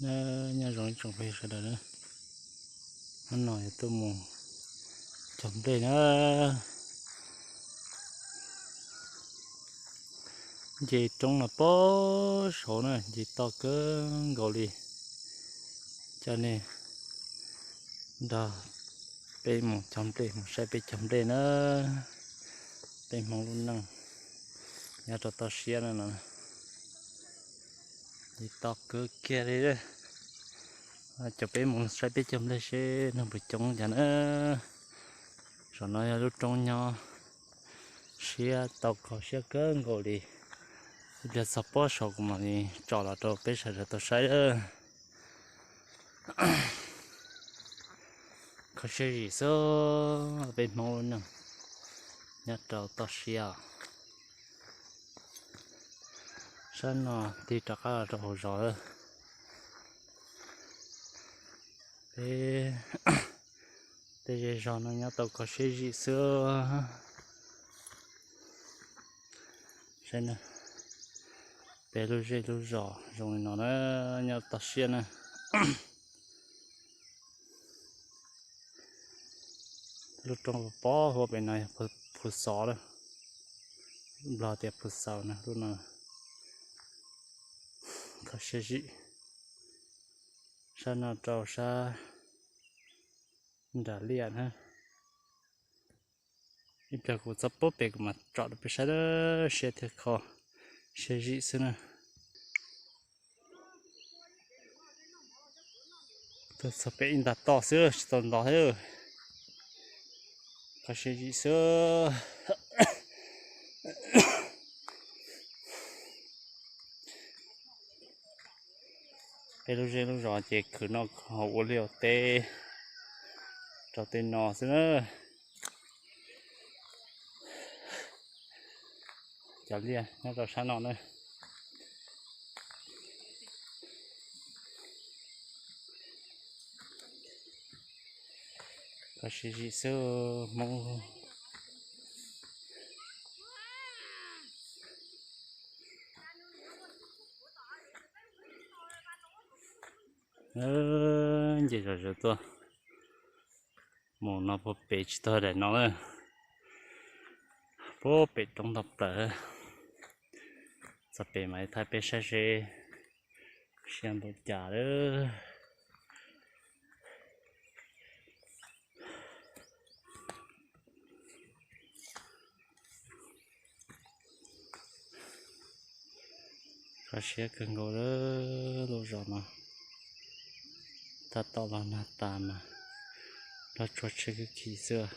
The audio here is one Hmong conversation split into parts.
Nyob zoo ib tsoom phooj ywg sawv daws na, hnub no yuav tuaj mus cog nplej na. Nce roob no pem saud na, nce toj kawg nkaus li. Coj nej nrog peb mus cog nplej, mus saib peb cog nplej na. Peb Hmoob lub neej nyob rau toj siab no no, nce toj kawg kiag li. Coj peb mus saib peb cog nplej seb neeg puas coob cas na. Saum no yog lub roob nyob siab tau kho siab kawg nkaus li. Ib pliag txog pob saum kuv mam li tso los rau peb sawv daws tau saib. Kho siab zim xwb, peb Hmoob lub neej nyob rau toj siab. Sab no tig rov qab los rau hauv zos lawm. Peb tej zej zog no nyob tau kho siab zim xwb. Saib na, peb lub zej lub zos zoo li no na, nyob toj siab na. Lub roob pob huab pem no yog Phu Xov lawm, Nplog tias Phu Xaus na, lub no kho siab zim. Sab no rau sab nram liaj na. Ib pliag kuv txog pob pem kuv mam tsom rau peb saib, siab thiab kho siab zim xwb na. Tuaj txog pem ib nta toj xwb tsis tau ntov thiab. Kho siab zim xwb. Peb lub zej lub zos ces khwv noj haus ua liaj ua teb rau tej no xwb na. Cov liaj nyob rau sab no na. Kho siab zim xwb Hmoob. Nce zom zaws tuaj mus no puag pem tsis tau daim no na, puag pem roob toj plaws. Txog pem mas thaij peb saib seb siab npaum cas lawm. Kho siab kawg nkaus lawm, lub zos no tab tom los nag tas mas nroj tsuag tsheej kwj khi xwb.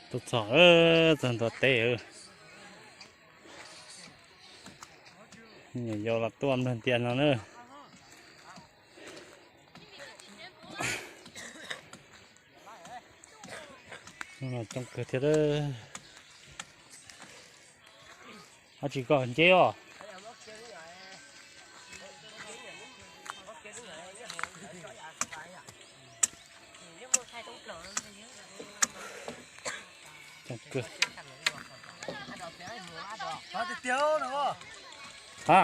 Tuaj txog, txog ntua teb, yog los tuaj nplog ntias no na. Coob kawg thiab. Ho tsis kom nceb os. Coob kawg. Ha,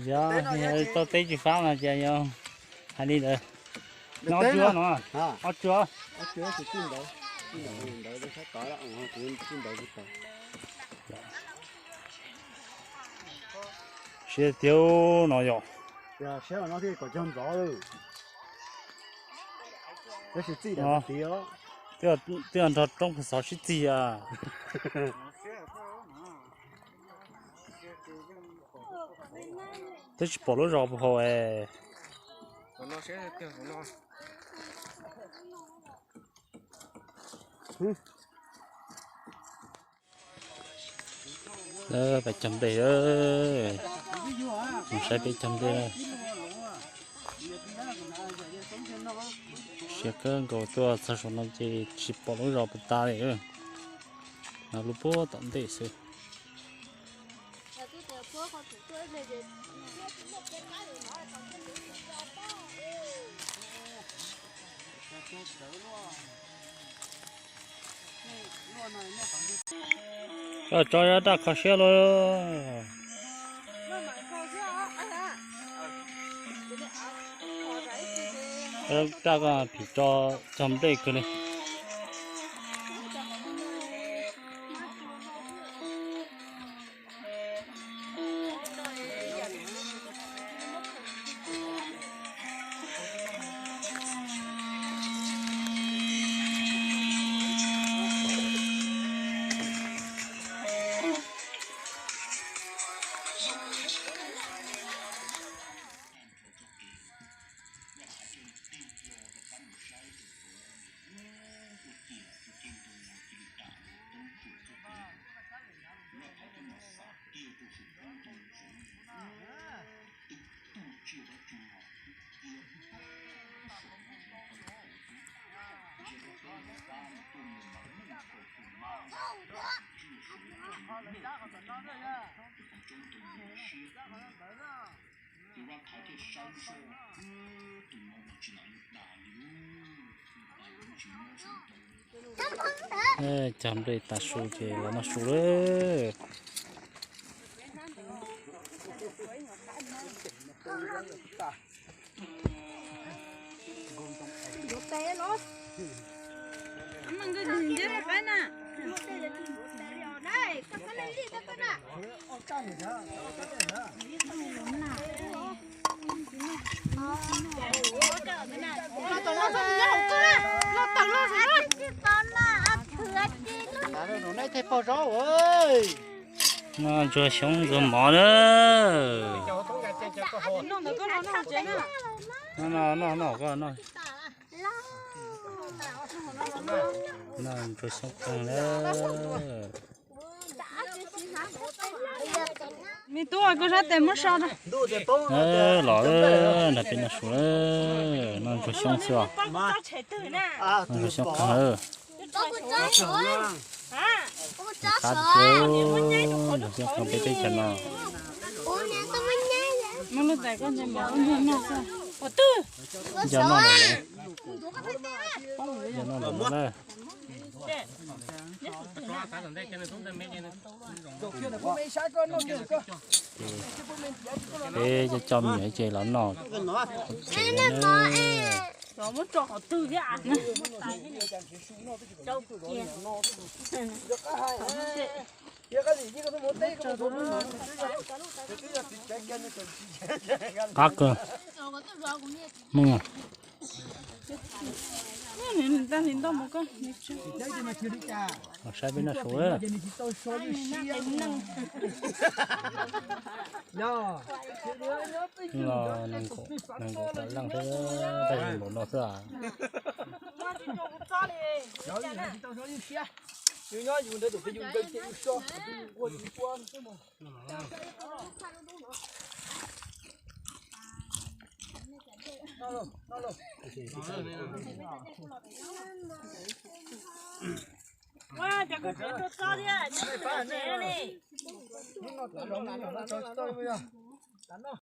yog tau teb tsis fab mas ces yog hais li ntawd. No ob tsua no, ob tsua. Siab tiag no yog. Twb yog nrog roob xov sib txig a. Twb tsis pom lub zos puag hauv es. Peb cog nplej, mus saib peb cog nplej. Siab kawg nkaus, tuaj txog saum no ces tsis pom lub zos puas tas li. No lub puag tom ntej xwb. Tso raj kho siab lauj. Raj koj phim tso cog nplej kawg li. Cog nplej tas su ces los noj su lawm. Ntsuag xyoob ntsuag mov na. Noj noj noj koj noj. Noj ntsuag xyoob qeeg na. Me tub, koj sab tes muab so rau. Los nrog peb noj su lawm, noj ntsuag xyoob xwb os. Noj ntsuag xyoob qeeg lawm. Qab tiag, ntsuag xyoob qeeg peb teb chaws no. Nco noj lawm, nco noj lawm na. Peb cov me nyuam ces los noj tsev na. Qab kawg. Los saib peb noj su. Los nees nkaum, nees nkaum tawm leej thiab, tab sis npaum no xwb as.